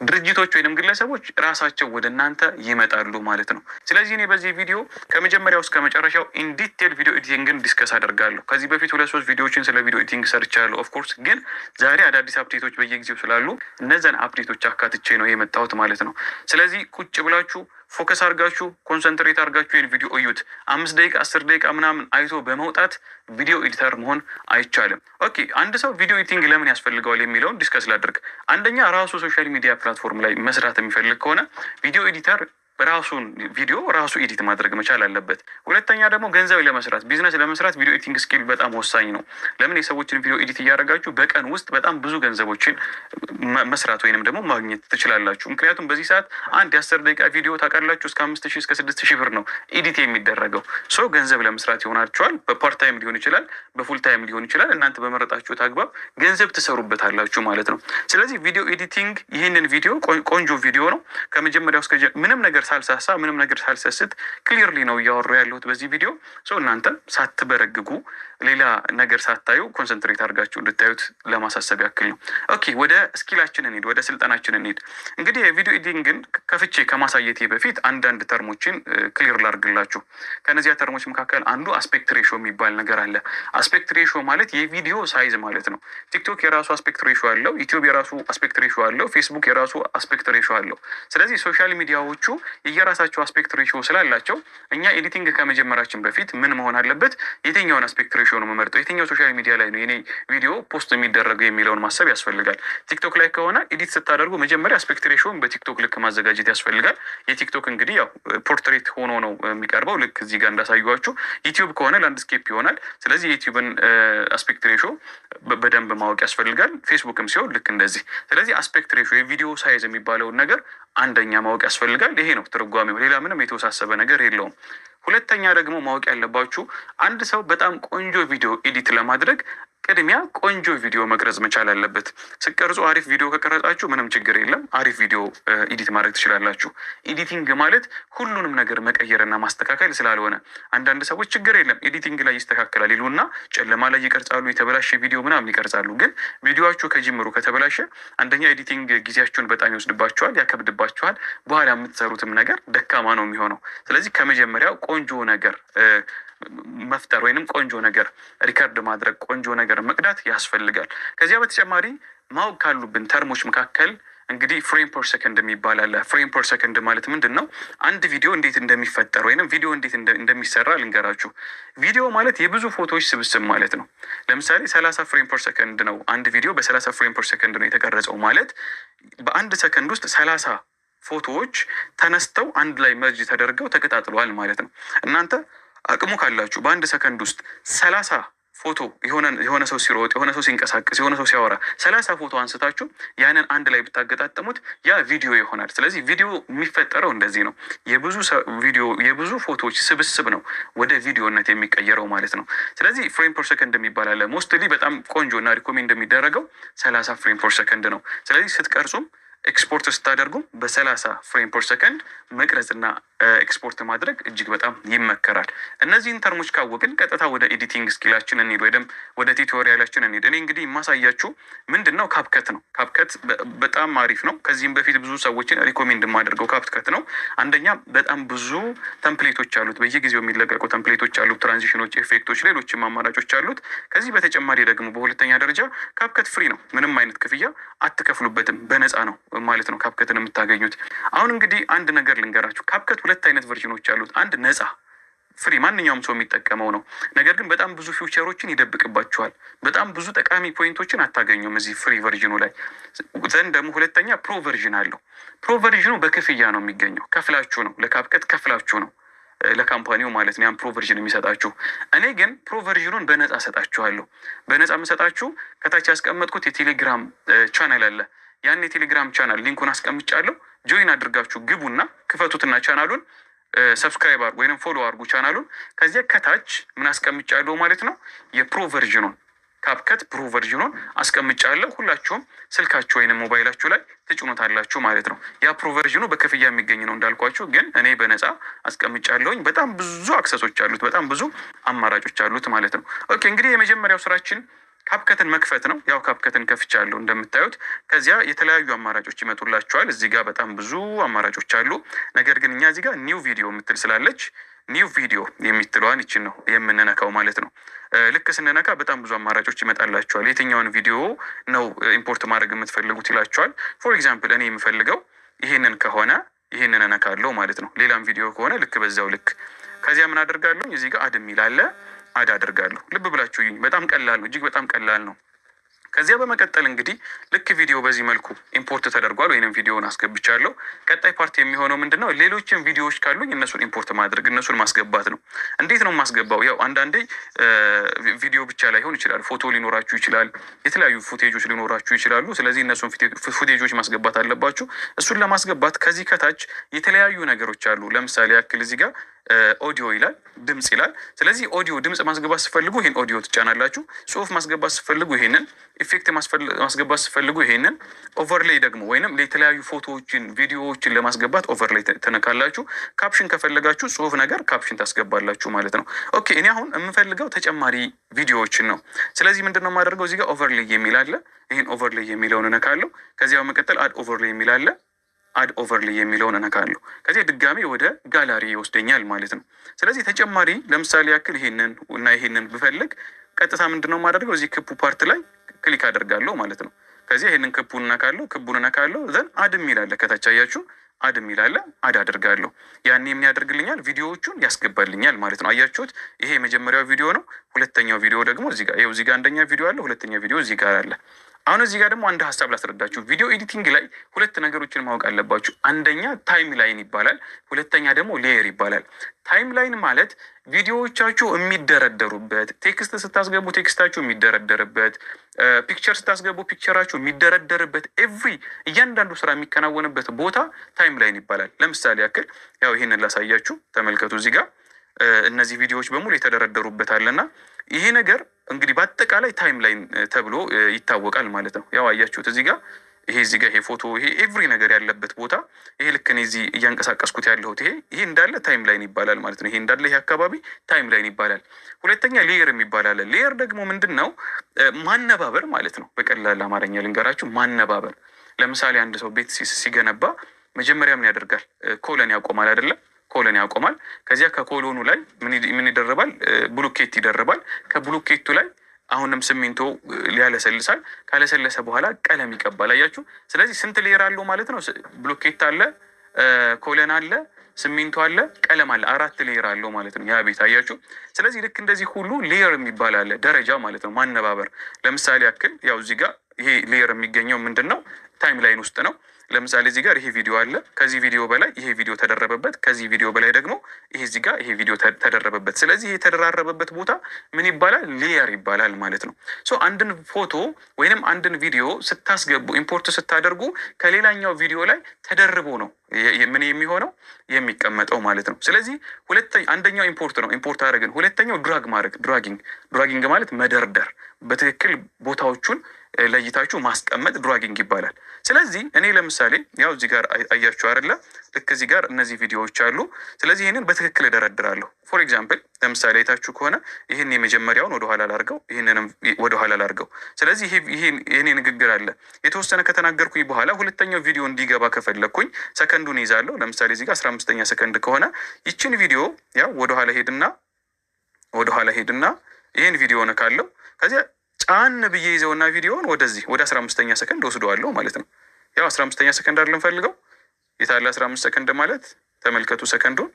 ድርጅቶች ወይንም ግለሰቦች ራሳቸው ወደ እናንተ ይመጣሉ ማለት ነው። ስለዚህ እኔ በዚህ ቪዲዮ ከመጀመሪያው እስከ መጨረሻው in detail video editing ን discuss አደርጋለሁ። ከዚህ በፊት ሁለት ሶስት ቪዲዮዎችን ስለ video editing ሰርቻለሁ። Of course ግን ዛሬ አዳዲስ update ኦች በየጊዜው ስላሉ እነዚያን update ኦች አካትቼ ነው የመጣሁት ማለት ነው። ስለዚህ ቁጭ ብላችሁ focus አድርጋችሁ concentrate አድርጋችሁ ይህን ቪዲዮ እዩት። 5 ደቂቃ፣ 10 ደቂቃ ምናምን አይቶ በመውጣት video editor መሆን አይቻልም። Okay፣ አንድ ሰው video editing ለምን ያስፈልገዋል የሚለውን discuss ላድርግ። አንደኛ ራሱ social media platform ላይ መስራት የሚፈልግ ከሆነ video editor ራሱን ቪዲዮ ራሱ edit ማድረግ መቻል አለበት። ሁለተኛ ደግሞ ገንዘብ ለመስራት፣ ቢዝነስ ለመስራት video editing skill በጣም ወሳኝ ነው። ለምን? የሰዎችን ቪዲዮ edit እያደረጋችሁ በቀን ውስጥ በጣም ብዙ ገንዘቦችን መስራት ወይንም ደግሞ ማግኘት ትችላላችሁ። ምክንያቱም በዚህ ሰዓት አንድ የ10 ደቂቃ ቪዲዮ ታውቃላችሁ እስከ 5,000 እስከ 6,000 ብር ነው edit የሚደረገው። So ገንዘብ ለመስራት ይሆናችኋል። በ part time ሊሆን ይችላል፣ በ full time ሊሆን ይችላል። እናንተ በመረጣችሁት አግባብ ገንዘብ ትሰሩበታላችሁ ማለት ነው። ስለዚህ video editing ይህንን ቪዲዮ ቆንጆ ቪዲዮ ነው። ከመጀመሪያው እስከ ምንም ነገር ሳልሳሳ፣ ምንም ነገር ሳልሰስት clearly ነው እያወሩ ያለሁት በዚህ ቪዲዮ። So እናንተም ሳትበረግጉ፣ ሌላ ነገር ሳታዩ concentrate አድርጋችሁ እንድታዩት ለማሳሰብ ያክል ነው። Okay፣ ወደ skill ኣችን እንሂድ፣ ወደ ስልጠናችን እንሂድ። እንግዲህ የ video editing ን ከፍቼ ከማሳየቴ በፊት አንዳንድ term ኦችን clear ላርግላችሁ። ከነዚያ term ኦች መካከል አንዱ aspect ratio የሚባል ነገር አለ። Aspect ratio ማለት የቪዲዮ size ማለት ነው። ቲክቶክ የራሱ aspect ratio አለው፣ ዩቲዩብ የራሱ aspect ratio አለው፣ ፌስቡክ የራሱ aspect ratio አለው። ስለዚህ social media ዎቹ የየራሳቸው aspect ratio ስላላቸው እኛ editing ከመጀመራችን በፊት ምን መሆን አለበት? የትኛውን aspect ratio ነው የምመርጠው? የትኛው social media ላይ ነው የኔ ቪዲዮ post የሚደረገው የሚለውን ማሰብ ያስፈልጋል። ቲክቶክ ላይ ከሆነ edit ስታደርጉ መጀመሪያ aspect ratio ን በቲክቶክ ልክ ማዘጋጀት ያስፈልጋል። የቲክቶክ እንግዲህ ያው portrait ሆኖ ነው የሚቀርበው፣ ልክ እዚህ ጋር እንዳሳየኋችሁ። ዩቲዩብ ከሆነ landscape ይሆናል። ስለዚህ የዩቲዩብን aspect ratio በደንብ ማወቅ ያስፈልጋል። ፌስቡክም ሲሆን ልክ እንደዚህ። ስለዚህ aspect ratio የቪዲዮ size የሚባለውን ነገር አንደኛ ማወቅ ያስፈልጋል። ይሄ ነው ትርጓሜው። ሌላ ምንም የተወሳሰበ ነገር የለውም። ሁለተኛ ደግሞ ማወቅ ያለባችሁ አንድ ሰው በጣም ቆንጆ ቪዲዮ edit ለማድረግ ቅድሚያ ቆንጆ ቪዲዮ መቅረጽ መቻል አለበት። ስትቀርጹ አሪፍ ቪዲዮ ከቀረጻችሁ ምንም ችግር የለም፣ አሪፍ ቪዲዮ edit ማድረግ ትችላላችሁ። Editing ማለት ሁሉንም ነገር መቀየርና ማስተካከል ስላልሆነ አንዳንድ ሰዎች ችግር የለም editing ላይ ይስተካከላል ይሉና ጨለማ ላይ ይቀርጻሉ፣ የተበላሸ ቪዲዮ ምናምን ይቀርጻሉ። ግን ቪዲዮአችሁ ከጅምሩ ከተበላሸ አንደኛ editing ጊዜያችሁን በጣም ይወስድባችኋል፣ ያከብድባችኋል። በኋላ የምትሰሩትም ነገር ደካማ ነው የሚሆነው። ስለዚህ ከመጀመሪያው ቆንጆ ነገር መፍጠር ወይንም ቆንጆ ነገር record ማድረግ፣ ቆንጆ ነገር መቅዳት ያስፈልጋል። ከዚያ በተጨማሪ ማወቅ ካሉብን term ኦች መካከል እንግዲህ frame per second የሚባል አለ። Frame per second ማለት ምንድን ነው? አንድ ቪዲዮ እንዴት እንደሚፈጠር ወይንም ቪዲዮ እንዴት እንደሚሰራ ልንገራችሁ። ቪዲዮ ማለት የብዙ ፎቶዎች ስብስብ ማለት ነው። ለምሳሌ 30 frame per second ነው፣ አንድ ቪዲዮ በ30 frame per second ነው የተቀረጸው ማለት በ1 ሰከንድ ውስጥ 30 ፎቶዎች ተነስተው አንድ ላይ merge ተደርገው ተቀጣጥለዋል ማለት ነው። እናንተ አቅሙ ካላችሁ በ1 ሰከንድ ውስጥ 30 ፎቶ፣ የሆነ ሰው ሲሮጥ፣ የሆነ ሰው ሲንቀሳቀስ፣ የሆነ ሰው ሲያወራ 30 ፎቶ አንስታችሁ ያንን አንድ ላይ ብታገጣጥሙት ያ ቪዲዮ ይሆናል። ስለዚህ ቪዲዮ የሚፈጠረው እንደዚህ ነው። የብዙ ቪዲዮ፣ የብዙ ፎቶዎች ስብስብ ነው ወደ ቪዲዮነት የሚቀየረው ማለት ነው። ስለዚህ frame per second የሚባል አለ። Mostly በጣም ቆንጆ እና recommend የሚደረገው 30 frame per second ነው። ስለዚህ ስትቀርጹም ኤክስፖርት ስታደርጉም በ30 frame per second መቅረጽና ኤክስፖርት ማድረግ እጅግ በጣም ይመከራል። እነዚህን term ኦች ካወቅን ቀጥታ ወደ editing skill ኣችን እንሂድ፣ ወይም ወደ tutorial ኣችን እንሂድ። እኔ እንግዲህ የማሳያችሁ ምንድን ነው? CapCut ነው። CapCut በጣም አሪፍ ነው። ከዚህም በፊት ብዙ ሰዎችን recommend የማደርገው CapCut ነው። አንደኛ በጣም ብዙ template ኦች አሉት። በየጊዜው የሚለቀቁ template ኦች አሉት፣ transition ኦች፣ effect ኦች፣ ሌሎችም አማራጮች አሉት። ከዚህ በተጨማሪ ደግሞ በሁለተኛ ደረጃ CapCut free ነው። ምንም አይነት ክፍያ አትከፍሉበትም። በነፃ ነው ማለት ነው CapCut ን የምታገኙት። አሁን እንግዲህ አንድ ነገር ልንገራችሁ። CapCut ሁለት አይነት version ኦች አሉት። አንድ ነፃ free ማንኛውም ሰው የሚጠቀመው ነው። ነገር ግን በጣም ብዙ feature ኦችን ይደብቅባችኋል። በጣም ብዙ ጠቃሚ point ኦችን አታገኙም እዚህ free version ኑ ላይ። Then ደግሞ ሁለተኛ pro version አለው። Pro version ኑ በክፍያ ነው የሚገኘው። ከፍላችሁ ነው፣ ለ CapCut ከፍላችሁ ነው፣ ለ company ው ማለት ነው ያን pro version የሚሰጣችሁ። እኔ ግን pro version ኑን በነፃ ሰጣችኋለሁ። በነፃ የምሰጣችሁ ከታች ያስቀመጥኩት የቴሌግራም ቻናል አለ። ያን የቴሌግራም channel link ኡን አስቀምጫለሁ። Join አድርጋችሁ ግቡና ክፈቱትና channel ኡን subscribe አድርጉ ወይም follow አድርጉ ቻናሉን። ከዚያ ከታች ምን አስቀምጫለሁ ማለት ነው? የ pro version ኑን፣ CapCut pro version ኑን አስቀምጫለሁ። ሁላችሁም ስልካችሁ ወይንም ሞባይላችሁ ላይ ትጭኑታላችሁ ማለት ነው። ያ pro version ኑ በክፍያ የሚገኝ ነው እንዳልኳችሁ፣ ግን እኔ በነፃ አስቀምጫለሁኝ። በጣም ብዙ access ኦች አሉት፣ በጣም ብዙ አማራጮች አሉት ማለት ነው። Okay፣ እንግዲህ የመጀመሪያው ስራችን CapCut ን መክፈት ነው። ያው CapCut ን ከፍቻለሁ እንደምታዩት። ከዚያ የተለያዩ አማራጮች ይመጡላችኋል። እዚህ ጋር በጣም ብዙ አማራጮች አሉ። ነገር ግን እኛ እዚህ ጋር new video የምትል ስላለች new video የምትለዋን ይችን ነው የምንነካው ማለት ነው። ልክ ስንነካ በጣም ብዙ አማራጮች ይመጣላችኋል። የትኛውን ቪዲዮ ነው import ማድረግ የምትፈልጉት ይላችኋል። For example እኔ የምፈልገው ይህንን ከሆነ ይህንን እነካለሁ ማለት ነው። ሌላም ቪዲዮ ከሆነ ልክ በዛው ልክ። ከዚያ ምን አደርጋለሁ? እዚህ ጋር add የሚል አለ፣ add አደርጋለሁ። ልብ ብላችሁ እዩኝ። በጣም ቀላል ነው፣ እጅግ በጣም ቀላል ነው። ከዚያ በመቀጠል እንግዲህ ልክ ቪዲዮ በዚህ መልኩ import ተደርጓል ወይንም ቪዲዮውን አስገብቻለሁ። ቀጣይ part የሚሆነው ምንድን ነው? ሌሎችን ቪዲዮዎች ካሉኝ እነሱን import ማድረግ፣ እነሱን ማስገባት ነው። እንዴት ነው የማስገባው? ያው አንዳንዴ ቪዲዮ ብቻ ላይሆን ይችላል፣ ፎቶ ሊኖራችሁ ይችላል፣ የተለያዩ footage ኦች ሊኖራችሁ ይችላሉ። ስለዚህ እነሱን footage ኦች ማስገባት አለባችሁ። እሱን ለማስገባት ከዚህ ከታች የተለያዩ ነገሮች አሉ። ለምሳሌ ያክል እዚህ ጋር ኦዲዮ ይላል፣ ድምፅ ይላል። ስለዚህ ኦዲዮ ድምፅ ማስገባት ስትፈልጉ ይሄን ኦዲዮ ትጫናላችሁ። ጽሁፍ ማስገባት ስትፈልጉ ይሄንን፣ effect ማስገባት ስትፈልጉ ይሄንን፣ overlay ደግሞ ወይንም የተለያዩ ፎቶዎችን ቪዲዮዎችን ለማስገባት overlay ትነካላችሁ። Caption ከፈለጋችሁ ጽሁፍ ነገር caption ታስገባላችሁ ማለት ነው። Okay፣ እኔ አሁን የምፈልገው ተጨማሪ ቪዲዮዎችን ነው። ስለዚህ ምንድን ነው የማደርገው? እዚህ ጋር overlay የሚል አለ። ይህን overlay የሚለውን እነካለሁ። ከዚያ በመቀጠል add overlay የሚል አለ። Add overlay የሚለውን እነካለሁ። ከዚያ ድጋሚ ወደ ጋላሪ ይወስደኛል ማለት ነው። ስለዚህ ተጨማሪ ለምሳሌ ያክል ይሄንን እና ይሄንን ብፈልግ ቀጥታ ምንድን ነው የማደርገው? እዚህ ክቡ part ላይ click አደርጋለሁ ማለት ነው። ከዚያ ይሄንን ክቡን እነካለሁ፣ ክቡን እነካለሁ። Then add የሚል አለ ከታች አያችሁ፣ add የሚል አለ፣ add አደርጋለሁ። ያኔ ምን ያደርግልኛል? ቪዲዮዎቹን ያስገባልኛል ማለት ነው። አያችሁት? ይሄ የመጀመሪያው ቪዲዮ ነው። ሁለተኛው ቪዲዮ ደግሞ እዚህ ጋር፣ ይኸው እዚህ ጋር አንደኛ ቪዲዮ አለ፣ ሁለተኛ ቪዲዮ እዚህ ጋር አለ። አሁን እዚህ ጋር ደግሞ አንድ ሀሳብ ላስረዳችሁ። Video editing ላይ ሁለት ነገሮችን ማወቅ አለባችሁ። አንደኛ timeline ይባላል፣ ሁለተኛ ደግሞ layer ይባላል። Timeline ማለት ቪዲዮዎቻችሁ የሚደረደሩበት፣ text ስታስገቡ text ኣችሁ የሚደረደርበት፣ picture ስታስገቡ picture ኣችሁ የሚደረደርበት፣ every እያንዳንዱ ስራ የሚከናወንበት ቦታ timeline ይባላል። ለምሳሌ ያክል ያው ይህንን ላሳያችሁ፣ ተመልከቱ። እዚህ ጋር እነዚህ ቪዲዮዎች በሙሉ የተደረደሩበት አለና ይሄ ነገር እንግዲህ በአጠቃላይ timeline ተብሎ ይታወቃል ማለት ነው። ያው አያችሁት እዚህ ጋር ይሄ እዚህ ጋር ይሄ ፎቶ ይሄ every ነገር ያለበት ቦታ፣ ይሄ ልክ እኔ እዚህ እያንቀሳቀስኩት ያለሁት ይሄ እንዳለ timeline ይባላል ማለት ነው። ይሄ እንዳለ ይሄ አካባቢ timeline ይባላል። ሁለተኛ layer የሚባል አለ። Layer ደግሞ ምንድን ነው? ማነባበር ማለት ነው። በቀላል አማርኛ ልንገራችሁ፣ ማነባበር። ለምሳሌ አንድ ሰው ቤት ሲገነባ መጀመሪያ ምን ያደርጋል? Column ያቆማል አይደለም? Column ያቆማል። ከዚያ ከ column ኑ ላይ ምን ይደርባል? ብሎኬት ይደርባል። ከብሎኬቱ ላይ አሁንም ሲሚንቶ ያለሰልሳል። ካለሰለሰ በኋላ ቀለም ይቀባል። አያችሁ። ስለዚህ ስንት layer አለው ማለት ነው? ብሎኬት አለ፣ column አለ፣ ሲሚንቶ አለ፣ ቀለም አለ። አራት layer አለው ማለት ነው ያ ቤት፣ አያችሁ። ስለዚህ ልክ እንደዚህ ሁሉ layer የሚባል አለ፣ ደረጃ ማለት ነው፣ ማነባበር። ለምሳሌ ያክል ያው እዚህ ጋር ይሄ layer የሚገኘው ምንድን ነው? Timeline ውስጥ ነው። ለምሳሌ እዚህ ጋር ይሄ ቪዲዮ አለ። ከዚህ ቪዲዮ በላይ ይሄ ቪዲዮ ተደረበበት። ከዚህ ቪዲዮ በላይ ደግሞ ይሄ እዚህ ጋር ይሄ ቪዲዮ ተደረበበት። ስለዚህ ይሄ የተደራረበበት ቦታ ምን ይባላል? Layer ይባላል ማለት ነው። So አንድን ፎቶ ወይንም አንድን ቪዲዮ ስታስገቡ፣ import ስታደርጉ ከሌላኛው ቪዲዮ ላይ ተደርቦ ነው ምን የሚሆነው፣ የሚቀመጠው ማለት ነው። ስለዚህ አንደኛው import ነው፣ import አደረግን። ሁለተኛው drag ማድረግ፣ dragging። Dragging ማለት መደርደር፣ በትክክል ቦታዎቹን ለይታችሁ ማስቀመጥ dragging ይባላል። ስለዚህ እኔ ለምሳሌ ያው እዚህ ጋር አያችሁ አይደለ? ልክ እዚህ ጋር እነዚህ ቪዲዮዎች አሉ። ስለዚህ ይህንን በትክክል እደረድራለሁ። For example ለምሳሌ አይታችሁ ከሆነ ይህን የመጀመሪያውን ወደኋላ ላርገው፣ ይህንንም ወደኋላ ላርገው። ስለዚህ ይሄ ንግግር አለ። የተወሰነ ከተናገርኩኝ በኋላ ሁለተኛው ቪዲዮ እንዲገባ ከፈለግኩኝ ሰከንዱን ይዛለሁ። ለምሳሌ እዚህ ጋር 15ኛ ሰከንድ ከሆነ ይችን ቪዲዮ ያው ወደኋላ ሄድና ይህን ቪዲዮ ነካለው። ከዚያ ጫን ብዬ ይዘውና ቪዲዮውን ወደዚህ ወደ 15ኛ ሰከንድ ወስደዋለሁ ማለት ነው። ያው 15ኛ ሰከንድ አይደለም ፈልገው የታለ 15 ሰከንድ ማለት? ተመልከቱ ሰከንዱን።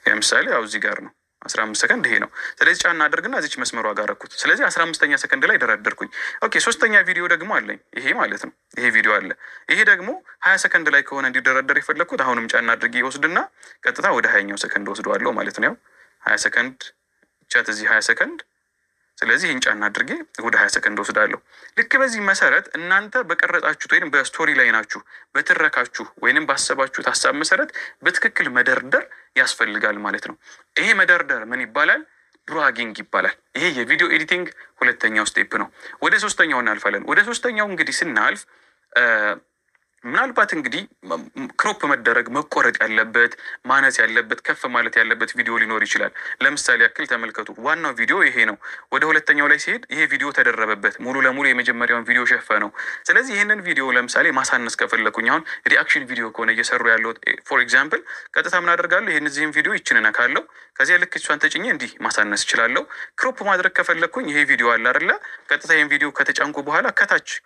ለምሳሌ ያው እዚህ ጋር ነው፣ 15 ሰከንድ ይሄ ነው። ስለዚህ ጫን አድርግና እዚች መስመሯ ጋር ረኩት። ስለዚህ 15ኛ ሰከንድ ላይ ደረደርኩኝ። Okay፣ ሶስተኛ ቪዲዮ ደግሞ አለኝ፣ ይሄ ማለት ነው። ይሄ ቪዲዮ አለ። ይሄ ደግሞ 20 ሰከንድ ላይ ከሆነ እንዲደረደር የፈለግኩት አሁንም ጫን አድርጌ ወስድና ቀጥታ ወደ 20ኛው ሰከንድ ወስደዋለሁ ማለት ነው። ያው 20 ሰከንድ ቻት እዚህ 20 ሰከንድ፣ ስለዚህ ይህን ጫና አድርጌ ወደ 20 ሰከንድ ወስዳለሁ። ልክ በዚህ መሰረት እናንተ በቀረጻችሁት ወይም በ story line ኣችሁ፣ በትረካችሁ ወይንም ባሰባችሁት ሀሳብ መሰረት በትክክል መደርደር ያስፈልጋል ማለት ነው። ይሄ መደርደር ምን ይባላል? Dragging ይባላል። ይሄ የ video editing ሁለተኛው step ነው። ወደ ሶስተኛው እናልፋለን። ወደ ሶስተኛው እንግዲህ ስናልፍ ምናልባት እንግዲህ crop መደረግ፣ መቆረጥ ያለበት፣ ማነስ ያለበት፣ ከፍ ማለት ያለበት ቪዲዮ ሊኖር ይችላል። ለምሳሌ ያክል ተመልከቱ። ዋናው ቪዲዮ ይሄ ነው። ወደ ሁለተኛው ላይ ሲሄድ ይሄ ቪዲዮ ተደረበበት፣ ሙሉ ለሙሉ የመጀመሪያውን ቪዲዮ ሸፈነው። ስለዚህ ይህንን ቪዲዮ ለምሳሌ ማሳነስ ከፈለኩኝ፣ አሁን reaction ቪዲዮ ከሆነ እየሰሩ ያለሁት for example፣ ቀጥታ ምን አደርጋለሁ? ይህን እዚህም ቪዲዮ ይችን እነካለሁ። ከዚያ ልክ እሷን ተጭኜ እንዲህ ማሳነስ እችላለሁ። Crop ማድረግ ከፈለግኩኝ ይሄ ቪዲዮ አለ አይደለ? ቀጥታ ይህን ቪዲዮ ከተጫንኩ በኋላ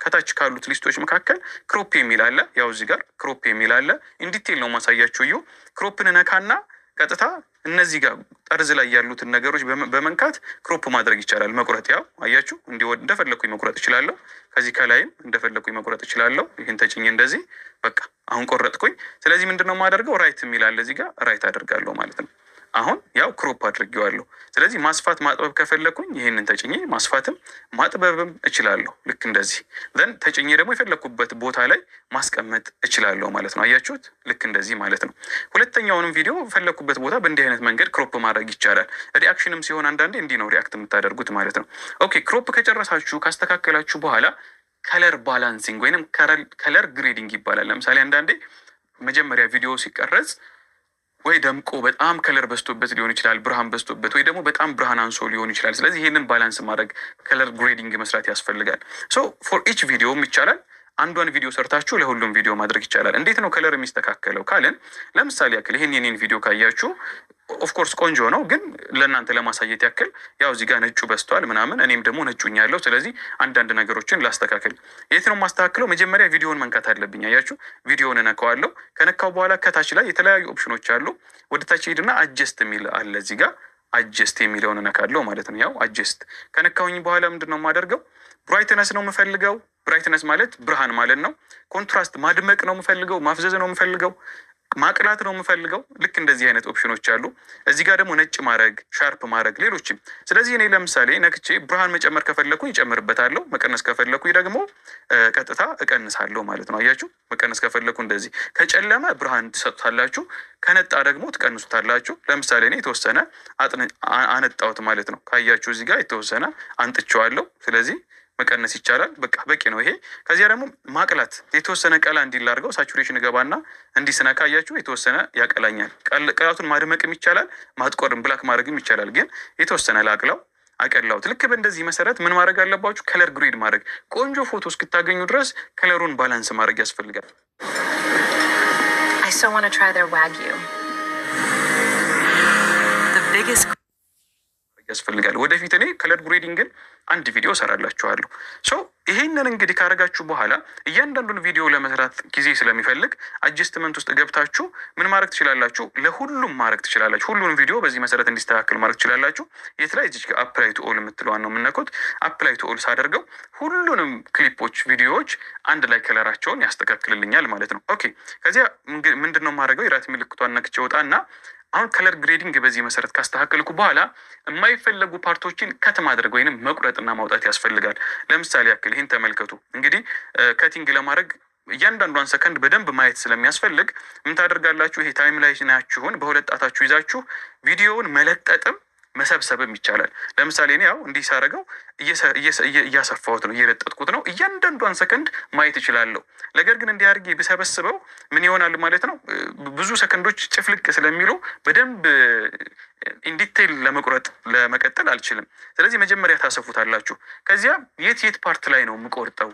ከታች ካሉት list ኦች መካከል crop የሚል አለ። ያው እዚህ ጋር crop የሚል አለ። In detail ነው ማሳያችሁ። እዩ፣ crop ን እነካና ቀጥታ እነዚህ ጋር ጠርዝ ላይ ያሉትን ነገሮች በመንካት crop ማድረግ ይቻላል። መቁረጥ፣ ያው አያችሁ፣ እንዲህ እንደፈለግኩኝ መቁረጥ እችላለሁ። ከዚህ ከላይም እንደፈለግኩኝ መቁረጥ እችላለሁ። ይህን ተጭኜ እንደዚህ በቃ አሁን ቆረጥኩኝ። ስለዚህ ምንድን ነው የማደርገው? Right የሚል አለ እዚህ ጋር፣ right አደርጋለሁ ማለት ነው። አሁን ያው crop አድርጌዋለሁ። ስለዚህ ማስፋት ማጥበብ ከፈለግኩኝ ይህንን ተጭኜ ማስፋትም ማጥበብም እችላለሁ። ልክ እንደዚህ then ተጭኜ ደግሞ የፈለግኩበት ቦታ ላይ ማስቀመጥ እችላለሁ ማለት ነው። አያችሁት? ልክ እንደዚህ ማለት ነው። ሁለተኛውንም ቪዲዮ የፈለግኩበት ቦታ በእንዲህ አይነት መንገድ crop ማድረግ ይቻላል። Reaction ም ሲሆን አንዳንዴ እንዲህ ነው react የምታደርጉት ማለት ነው። Okay፣ crop ከጨረሳችሁ፣ ካስተካከላችሁ በኋላ color balancing ወይንም color grading ይባላል። ለምሳሌ አንዳንዴ መጀመሪያ ቪዲዮ ሲቀረጽ ወይ ደምቆ በጣም color በዝቶበት ሊሆን ይችላል፣ ብርሃን በዝቶበት፣ ወይ ደግሞ በጣም ብርሃን አንሶ ሊሆን ይችላል። ስለዚህ ይህንን balance ማድረግ፣ color grading መስራት ያስፈልጋል። So for each ቪዲዮም ይቻላል። አንዷን ቪዲዮ ሰርታችሁ ለሁሉም ቪዲዮ ማድረግ ይቻላል። እንዴት ነው color የሚስተካከለው ካልን፣ ለምሳሌ ያክል ይህን የኔን ቪዲዮ ካያችሁ of course ቆንጆ ነው፣ ግን ለእናንተ ለማሳየት ያክል ያው እዚህ ጋር ነጩ በዝቷል ምናምን፣ እኔም ደግሞ ነጩኝ ያለው። ስለዚህ አንዳንድ ነገሮችን ላስተካክል። የት ነው የማስተካክለው? መጀመሪያ ቪዲዮን መንካት አለብኝ። አያችሁ፣ ቪዲዮን እነካዋለሁ። ከነካው በኋላ ከታች ላይ የተለያዩ ኦፕሽኖች አሉ። ወደ ታች ሄድና adjust የሚል አለ፣ እዚህ ጋር adjust የሚለውን እነካለሁ ማለት ነው። ያው adjust ከነካሁኝ በኋላ ምንድን ነው የማደርገው? Brightness ነው የምፈልገው። Brightness ማለት ብርሃን ማለት ነው። Contrast ማድመቅ ነው የምፈልገው፣ ማፍዘዝ ነው የምፈልገው፣ ማቅላት ነው የምፈልገው። ልክ እንደዚህ አይነት ኦፕሽኖች አሉ። እዚህ ጋር ደግሞ ነጭ ማድረግ፣ sharp ማድረግ፣ ሌሎችም። ስለዚህ እኔ ለምሳሌ ነክቼ ብርሃን መጨመር ከፈለኩኝ እጨምርበታለሁ፣ መቀነስ ከፈለኩኝ ደግሞ ቀጥታ እቀንሳለሁ ማለት ነው። አያችሁ፣ መቀነስ ከፈለኩ እንደዚህ፣ ከጨለመ ብርሃን ትሰጡታላችሁ፣ ከነጣ ደግሞ ትቀንሱታላችሁ። ለምሳሌ እኔ የተወሰነ አነጣሁት ማለት ነው። ካያችሁ እዚህ ጋር የተወሰነ አንጥቼዋለሁ። ስለዚህ መቀነስ ይቻላል። በቃ በቂ ነው ይሄ። ከዚያ ደግሞ ማቅላት፣ የተወሰነ ቀላ እንዲል አድርገው saturation እገባና እንዲህ ስነካ አያችሁ የተወሰነ ያቀላኛል። ቅላቱን ማድመቅም ይቻላል፣ ማጥቆርም black ማድረግም ይቻላል። ግን የተወሰነ ላቅለው፣ አቀላውት። ልክ በእንደዚህ መሰረት ምን ማድረግ አለባችሁ? Color grade ማድረግ፣ ቆንጆ ፎቶ እስክታገኙ ድረስ color ኡን balance ማድረግ ያስፈልጋል። I so want to try their Wagyu. The biggest ያስፈልጋል። ወደፊት እኔ color grading ን አንድ ቪዲዮ እሰራላችኋለሁ። So ይሄንን እንግዲህ ካደረጋችሁ በኋላ እያንዳንዱን ቪዲዮ ለመስራት ጊዜ ስለሚፈልግ adjustment ውስጥ ገብታችሁ ምን ማድረግ ትችላላችሁ? ለሁሉም ማድረግ ትችላላችሁ። ሁሉንም ቪዲዮ በዚህ መሰረት እንዲስተካከል ማድረግ ትችላላችሁ። የት ላይ? እዚች ጋር apply to all የምትለዋን ነው የምነኩት። Apply to all ሳደርገው ሁሉንም ክሊፖች፣ ቪዲዮዎች አንድ ላይ color ኣቸውን ያስተካክልልኛል ማለት ነው። Okay፣ ከዚያ ምንድን ነው የማደርገው? የ right ምልክቷን ነክቼ ወጣና አሁን color grading በዚህ መሰረት ካስተካከልኩ በኋላ የማይፈለጉ part ኦችን cut ማድረግ ወይንም መቁረጥና ማውጣት ያስፈልጋል። ለምሳሌ ያክል ይህን ተመልከቱ። እንግዲህ cutting ለማድረግ እያንዳንዷን ሰከንድ በደንብ ማየት ስለሚያስፈልግ ምን ታደርጋላችሁ? ይሄ timeline ኣችሁን በሁለት ጣታችሁ ይዛችሁ ቪዲዮውን መለጠጥም መሰብሰብም ይቻላል። ለምሳሌ እኔ ያው እንዲህ ሳደርገው እያሰፋሁት ነው፣ እየለጠጥኩት ነው። እያንዳንዷን ሰከንድ ማየት እችላለሁ። ነገር ግን እንዲህ አድርጌ ብሰበስበው ምን ይሆናል ማለት ነው? ብዙ ሰከንዶች ጭፍልቅ ስለሚሉ በደንብ in detail ለመቁረጥ፣ ለመቀጠል አልችልም። ስለዚህ መጀመሪያ ታሰፉታላችሁ። ከዚያ የት የት part ላይ ነው የምቆርጠው?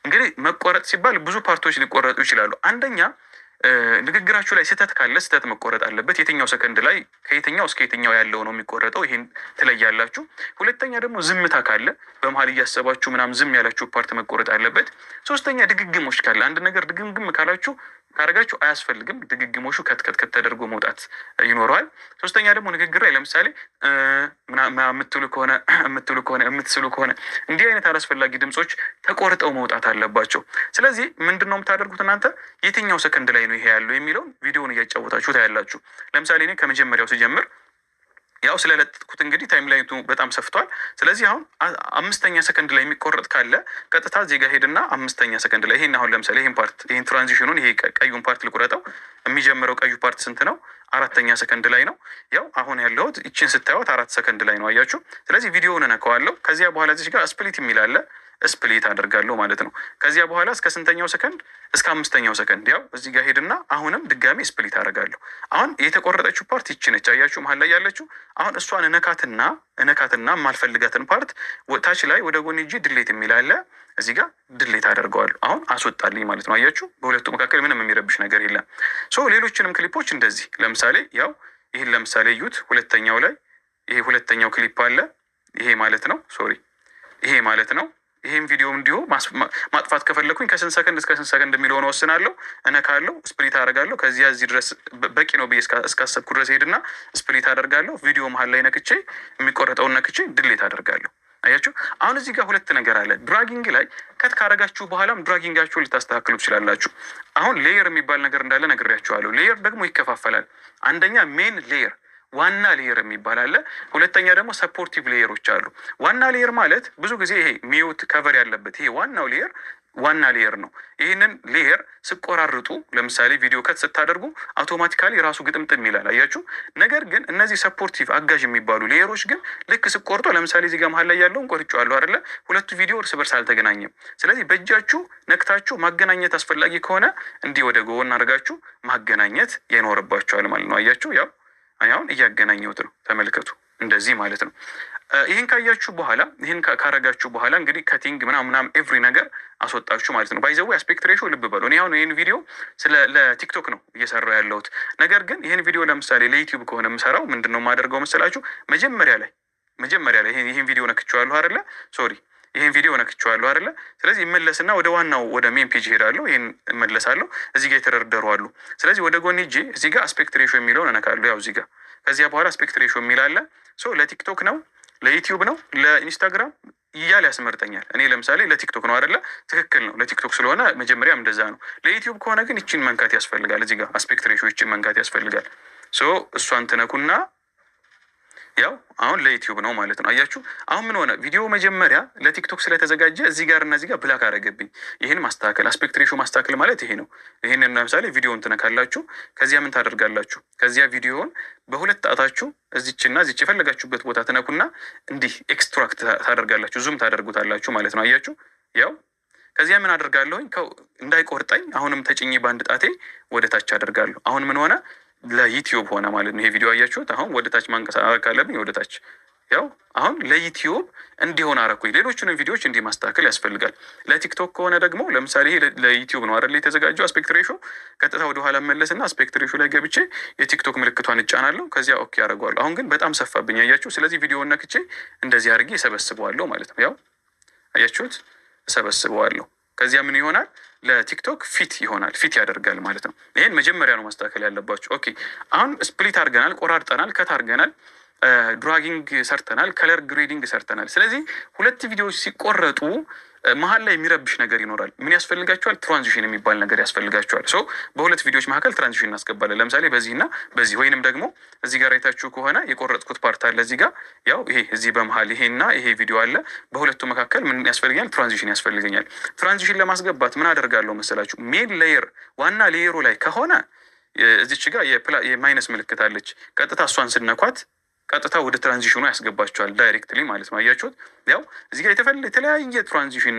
እንግዲህ መቆረጥ ሲባል ብዙ part ኦች ሊቆረጡ ይችላሉ። አንደኛ ንግግራችሁ ላይ ስህተት ካለ ስህተት መቆረጥ አለበት። የትኛው ሰከንድ ላይ ከየትኛው እስከ የትኛው ያለው ነው የሚቆረጠው? ይሄን ትለያላችሁ። ሁለተኛ ደግሞ ዝምታ ካለ፣ በመሀል እያሰባችሁ ምናምን ዝም ያላችሁ part መቆረጥ አለበት። ሶስተኛ ድግግሞሽ ካለ፣ አንድ ነገር ድግምግም ካላችሁ፣ ካረጋችሁ አያስፈልግም። ድግግሞሹ cut cut cut ተደርጎ መውጣት ይኖረዋል። ሶስተኛ ደግሞ ንግግር ላይ ለምሳሌ የምትሉ ከሆነ፣ የምትስሉ ከሆነ፣ እንዲህ አይነት አላስፈላጊ ድምፆች ተቆርጠው መውጣት አለባቸው። ስለዚህ ምንድን ነው የምታደርጉት እናንተ? የትኛው ሰከንድ ላይ ነው ይሄ ያለው የሚለውን ቪዲዮውን እያጫወታችሁ ታያላችሁ። ለምሳሌ እኔ ከመጀመሪያው ስጀምር ያው ስለለጠጥኩት እንግዲህ timeline ኡ በጣም ሰፍቷል። ስለዚህ አሁን 5ኛ ሰከንድ ላይ የሚቆረጥ ካለ ቀጥታ እዚህ ጋር ሄድና 5ኛ ሰከንድ ላይ ይሄን፣ አሁን ለምሳሌ ይሄን part፣ ይሄን transition ኑን፣ ይሄ ቀዩን part ልቁረጠው። የሚጀምረው ቀዩ part ስንት ነው? 4ኛ ሰከንድ ላይ ነው። ያው አሁን ያለሁት ይችን ስታዩት 4 ሰከንድ ላይ ነው፣ አያችሁ። ስለዚህ ቪዲዮውን እነካዋለሁ። ከዚያ በኋላ እዚህ ጋር split የሚል አለ። Split አደርጋለሁ ማለት ነው። ከዚያ በኋላ እስከ ስንተኛው ሰከንድ? እስከ 5ኛው ሰከንድ። ያው እዚህ ጋር ሄድና አሁንም ድጋሚ split አደርጋለሁ። አሁን የተቆረጠችው part ይቺ ነች። አያችሁ መሀል ላይ ያለችው። አሁን እሷን እነካትና የማልፈልጋትን part ታች ላይ ወደ ጎን ሄጄ delete የሚል አለ፣ እዚህ ጋር delete አደርገዋለሁ። አሁን አስወጣልኝ ማለት ነው። አያችሁ፣ በሁለቱ መካከል ምንም የሚረብሽ ነገር የለም። So ሌሎችንም ክሊፖች እንደዚህ፣ ለምሳሌ ያው ይህን ለምሳሌ እዩት። ሁለተኛው ላይ ይሄ ሁለተኛው ክሊፕ አለ። ይሄ ማለት ነው፣ sorry፣ ይሄ ማለት ነው። ይሄን ቪዲዮ እንዲሁ ማጥፋት ከፈለኩኝ ከስንት ሰከንድ እስከ ስንት ሰከንድ የሚለውን ወስናለሁ፣ እነካለሁ፣ split አደርጋለሁ። ከዚያ እዚህ ድረስ በቂ ነው ብዬ እስካሰብኩ ድረስ ሄድና split አደርጋለሁ። ቪዲዮ መሀል ላይ ነክቼ፣ የሚቆረጠውን ነክቼ delete አደርጋለሁ። አያችሁ፣ አሁን እዚህ ጋር ሁለት ነገር አለ። Dragging ላይ cut ካረጋችሁ በኋላም dragging ኣችሁን ልታስተካክሉ ትችላላችሁ። አሁን layer የሚባል ነገር እንዳለ ነግሬያችኋለሁ። Layer ደግሞ ይከፋፈላል። አንደኛ main layer፣ ዋና layer የሚባል አለ። ሁለተኛ ደግሞ supportive layer ኦች አሉ። ዋና layer ማለት ብዙ ጊዜ ይሄ mute cover ያለበት ይሄ ዋናው layer ዋና layer ነው። ይህንን layer ስቆራርጡ፣ ለምሳሌ ቪዲዮ cut ስታደርጉ automatically ራሱ ግጥምጥም ይላል። አያችሁ። ነገር ግን እነዚህ supportive፣ አጋዥ የሚባሉ layer ኦች ግን ልክ ስቆርጦ፣ ለምሳሌ እዚህ ጋር መሀል ላይ ያለውን ቆርጬዋለሁ አይደለ? ሁለቱ ቪዲዮ እርስ በርስ አልተገናኘም። ስለዚህ በእጃችሁ ነክታችሁ ማገናኘት አስፈላጊ ከሆነ እንዲህ ወደ ጎን አድርጋችሁ ማገናኘት ይኖርባችኋል ማለት ነው። አያችሁ፣ ያው አሁን እያገናኘሁት ነው። ተመልከቱ፣ እንደዚህ ማለት ነው። ይህን ካያችሁ በኋላ፣ ይህን ካረጋችሁ በኋላ እንግዲህ cutting ምናምን ምናምን every ነገር አስወጣችሁ ማለት ነው። By the way፣ aspect ratio ልብ በሉ። እኔ አሁን ይህን ቪዲዮ ስለ ለቲክቶክ ነው እየሰራሁ ያለሁት። ነገር ግን ይህን ቪዲዮ ለምሳሌ ለዩቲዩብ ከሆነ የምሰራው ምንድን ነው የማደርገው መሰላችሁ? መጀመሪያ ላይ ይህን ቪዲዮ ነክቼዋለሁ አይደለ? Sorry፣ ይህን ቪዲዮ ነክቼዋለሁ አይደለ? ስለዚህ እመለስና ወደ ዋናው ወደ main page እሄዳለሁ። ይህን እመለሳለሁ። እዚህ ጋር የተደረደሩ አሉ። ስለዚህ ወደ ጎን ሄጄ እዚህ ጋር aspect ratio የሚለውን እነካለሁ። ያው እዚህ ጋር ከዚያ በኋላ aspect ratio የሚል አለ። So ለቲክቶክ ነው፣ ለዩቲዩብ ነው፣ ለኢንስታግራም እያለ ያስመርጠኛል። እኔ ለምሳሌ ለቲክቶክ ነው አይደለ? ትክክል ነው። ለቲክቶክ ስለሆነ መጀመሪያም እንደዛ ነው። ለዩቲዩብ ከሆነ ግን ይችን መንካት ያስፈልጋል። እዚህ ጋር aspect ratio ይችን መንካት ያስፈልጋል። So እሷን ትነኩና ያው አሁን ለዩቲዩብ ነው ማለት ነው። አያችሁ፣ አሁን ምን ሆነ? ቪዲዮ መጀመሪያ ለቲክቶክ ስለተዘጋጀ እዚህ ጋር እና እዚህ ጋር black አደረገብኝ። ይህን ማስተካከል፣ aspect ratio ማስተካከል ማለት ይሄ ነው። ይህንን ለምሳሌ ቪዲዮውን ትነካላችሁ። ከዚያ ምን ታደርጋላችሁ? ከዚያ ቪዲዮውን በሁለት ጣታችሁ እዚችና እዚች የፈለጋችሁበት ቦታ ትነኩና እንዲህ extract ታደርጋላችሁ፣ zoom ታደርጉታላችሁ ማለት ነው። አያችሁ፣ ያው ከዚያ ምን አደርጋለሁኝ? እንዳይቆርጠኝ አሁንም ተጭኜ በአንድ ጣቴ ወደ ታች አደርጋለሁ። አሁን ምን ሆነ? ለዩቲዩብ ሆነ ማለት ነው። ይሄ ቪዲዮ አያችሁት? አሁን ወደ ታች ማንቀሳቀስ ካለብኝ ወደ ታች፣ ያው አሁን ለዩቲዩብ እንዲሆን አረኩኝ። ሌሎቹንም ቪዲዮዎች እንዲህ ማስተካከል ያስፈልጋል። ለቲክቶክ ከሆነ ደግሞ፣ ለምሳሌ ይሄ ለዩቲዩብ ነው አይደል የተዘጋጀው aspect ratio፣ ቀጥታ ወደ ኋላ መለስና aspect ratio ላይ ገብቼ የቲክቶክ ምልክቷን እጫናለሁ። ከዚያ okay አደርገዋለሁ። አሁን ግን በጣም ሰፋብኝ፣ አያችሁ። ስለዚህ ቪዲዮውን ነክቼ እንደዚህ አድርጌ እሰበስበዋለሁ ማለት ነው። ያው አያችሁት፣ እሰበስበዋለሁ። ከዚያ ምን ይሆናል? ለቲክቶክ fit ይሆናል፣ fit ያደርጋል ማለት ነው። ይሄን መጀመሪያ ነው ማስተካከል ያለባችሁ። Okay፣ አሁን split አድርገናል፣ ቆራርጠናል፣ cut አድርገናል፣ dragging ሰርተናል፣ color grading ሰርተናል። ስለዚህ ሁለት ቪዲዮዎች ሲቆረጡ መሀል ላይ የሚረብሽ ነገር ይኖራል። ምን ያስፈልጋቸዋል? Transition የሚባል ነገር ያስፈልጋቸዋል። So በሁለት ቪዲዮዎች መካከል transition እናስገባለን። ለምሳሌ በዚህና በዚህ፣ ወይንም ደግሞ እዚህ ጋር አይታችሁ ከሆነ የቆረጥኩት part አለ እዚህ ጋር፣ ያው ይሄ እዚህ በመሀል ይሄና ይሄ ቪዲዮ አለ። በሁለቱ መካከል ምን ያስፈልገኛል? Transition ያስፈልገኛል። Transition ለማስገባት ምን አደርጋለሁ መሰላችሁ? Main layer፣ ዋና layer ኡ ላይ ከሆነ እዚች ጋር የ minus ምልክት አለች። ቀጥታ እሷን ስነኳት ቀጥታ ወደ transition ኑ ያስገባችኋል directly ማለት ነው። አያችሁት? ያው እዚህ ጋር የተለያየ transition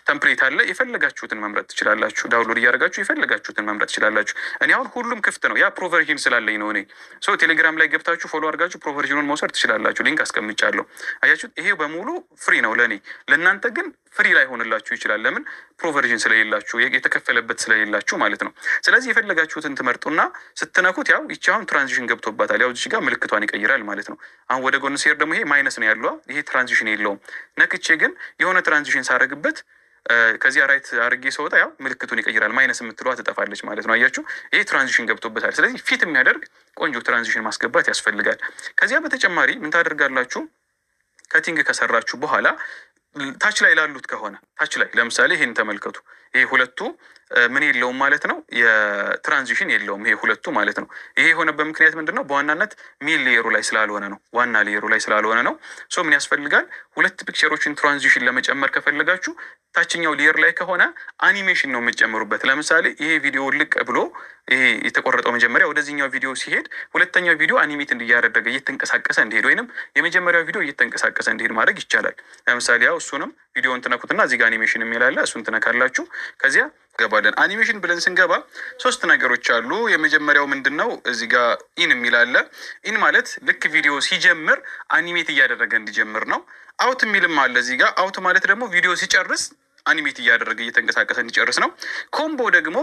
template አለ። የፈለጋችሁትን መምረጥ ትችላላችሁ። Download እያደረጋችሁ የፈለጋችሁትን መምረጥ ትችላላችሁ። እኔ አሁን ሁሉም ክፍት ነው። ያ pro version ስላለኝ ነው። እኔ so ቴሌግራም ላይ ገብታችሁ follow አድርጋችሁ pro version ኑን መውሰድ ትችላላችሁ። Link አስቀምጫለሁ። አያችሁት? ይሄ በሙሉ free ነው ለእኔ። ለእናንተ ግን free ላይሆንላችሁ ይችላል። ለምን? Pro version ስለሌላችሁ፣ የተከፈለበት ስለሌላችሁ ማለት ነው። ስለዚህ የፈለጋችሁትን ትመርጡና ስትነኩት ያው ይቺ አሁን transition ገብቶባታል። ያው እዚህ ጋር ምልክቷን ይቀይራል ማለት ነው። አሁን ወደ ጎን ሲሄድ ደግሞ ይሄ minus ነው ያለው፣ ይሄ transition የለውም። ነክቼ ግን የሆነ transition ሳረግበት፣ ከዚያ right አድርጌ ስወጣ ያው ምልክቱን ይቀይራል። Minus የምትለዋ ትጠፋለች ማለት ነው። አያችሁ፣ ይሄ transition ገብቶበታል። ስለዚህ fit የሚያደርግ ቆንጆ transition ማስገባት ያስፈልጋል። ከዚያ በተጨማሪ ምን ታደርጋላችሁ? Cutting ከሰራችሁ በኋላ ታች ላይ ላሉት ከሆነ፣ ታች ላይ ለምሳሌ ይሄን ተመልከቱ። ይሄ ሁለቱ ምን የለውም ማለት ነው፣ የ transition የለውም። ይሄ ሁለቱ ማለት ነው። ይሄ የሆነበት ምክንያት ምንድን ነው? በዋናነት main layer ኡ ላይ ስላልሆነ ነው። ዋና layer ኡ ላይ ስላልሆነ ነው። So ምን ያስፈልጋል? ሁለት picture ኦችን transition ለመጨመር ከፈለጋችሁ ታችኛው layer ላይ ከሆነ አኒሜሽን ነው የምትጨምሩበት። ለምሳሌ ይሄ ቪዲዮ ልቅ ብሎ ይሄ የተቆረጠው መጀመሪያ ወደዚህኛው ቪዲዮ ሲሄድ ሁለተኛው ቪዲዮ animate እያደረገ እየተንቀሳቀሰ እንዲሄድ ወይንም የመጀመሪያው ቪዲዮ እየተንቀሳቀሰ እንዲሄድ ማድረግ ይቻላል። ለምሳሌ ያው እሱንም ቪዲዮን ትነኩትና እዚህ ጋር አኒሜሽን የሚል አለ። እሱን ትነካላችሁ። ከዚያ ገባለን። አኒሜሽን ብለን ስንገባ ሶስት ነገሮች አሉ። የመጀመሪያው ምንድን ነው? እዚህ ጋር in የሚል አለ። In ማለት ልክ ቪዲዮ ሲጀምር animate እያደረገ እንዲጀምር ነው። Out የሚልም አለ እዚህ ጋር። Out ማለት ደግሞ ቪዲዮ ሲጨርስ animate እያደረገ እየተንቀሳቀሰ እንዲጨርስ ነው። Combo ደግሞ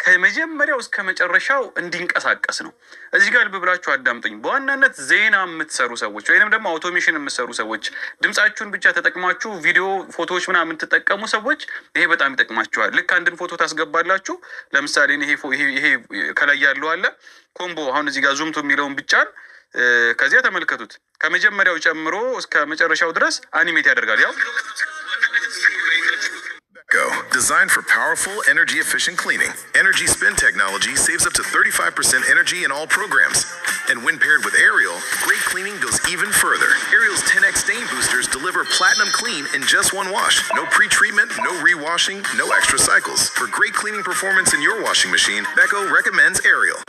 ከመጀመሪያው እስከ መጨረሻው እንዲንቀሳቀስ ነው። እዚህ ጋር ልብ ብላችሁ አዳምጡኝ። በዋናነት ዜና የምትሰሩ ሰዎች ወይንም ደግሞ automation የምትሰሩ ሰዎች፣ ድምፃችሁን ብቻ ተጠቅማችሁ ቪዲዮ፣ ፎቶዎች ምናምን የምትጠቀሙ ሰዎች ይሄ በጣም ይጠቅማችኋል። ልክ አንድን ፎቶ ታስገባላችሁ። ለምሳሌ ይሄ ከላይ ያለው አለ combo። አሁን እዚህ ጋር zoom to የሚለውን ብጫን ከዚያ ተመልከቱት። ከመጀመሪያው ጨምሮ እስከ መጨረሻው ድረስ animate ያደርጋል። ያው Go. Designed for powerful, energy efficient cleaning. Energy Spin technology saves up to 35% energy in all programs. And when paired with Ariel, great cleaning goes even further. Ariel's 10x stain boosters deliver platinum clean in just one wash. No pre treatment, no rewashing, no extra cycles. For great cleaning performance in your washing machine, Beko recommends Ariel.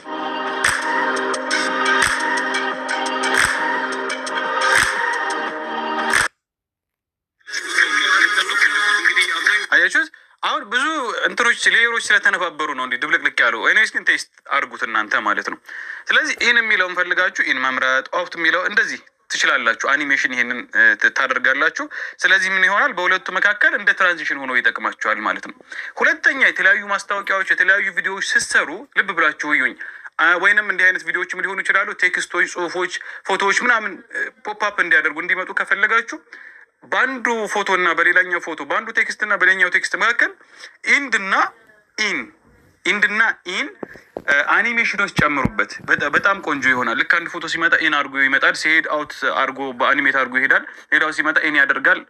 አያችሁት? አሁን ብዙ እንትኖች layer ኦች ስለተነባበሩ ነው እንዲህ ድብልቅልቅ ያሉ። Anyways ግን test አድርጉት እናንተ ማለት ነው። ስለዚህ in የሚለውን ፈልጋችሁ in መምረጥ፣ out የሚለው እንደዚህ ትችላላችሁ። አኒሜሽን ይሄንን ታደርጋላችሁ። ስለዚህ ምን ይሆናል? በሁለቱ መካከል እንደ transition ሆኖ ይጠቅማችኋል ማለት ነው። ሁለተኛ የተለያዩ ማስታወቂያዎች፣ የተለያዩ ቪዲዮዎች ስትሰሩ ልብ ብላችሁ እዩኝ። ወይንም እንዲህ አይነት ቪዲዮዎችም ሊሆኑ ይችላሉ። Text ኦች፣ ጽሁፎች፣ ፎቶዎች ምናምን pop up እንዲያደርጉ እንዲመጡ ከፈለጋችሁ በአንዱ ፎቶ እና በሌላኛው ፎቶ፣ በአንዱ text እና በሌላኛው text መካከል end እና in፣ end እና in አኒሜሽኖች ጨምሩበት። በጣም ቆንጆ ይሆናል። ልክ አንድ ፎቶ ሲመጣ in አድርጎ ይመጣል። ሲሄድ out አድርጎ በ animate አድርጎ ይሄዳል። ሌላው ሲመጣ in ያደርጋል።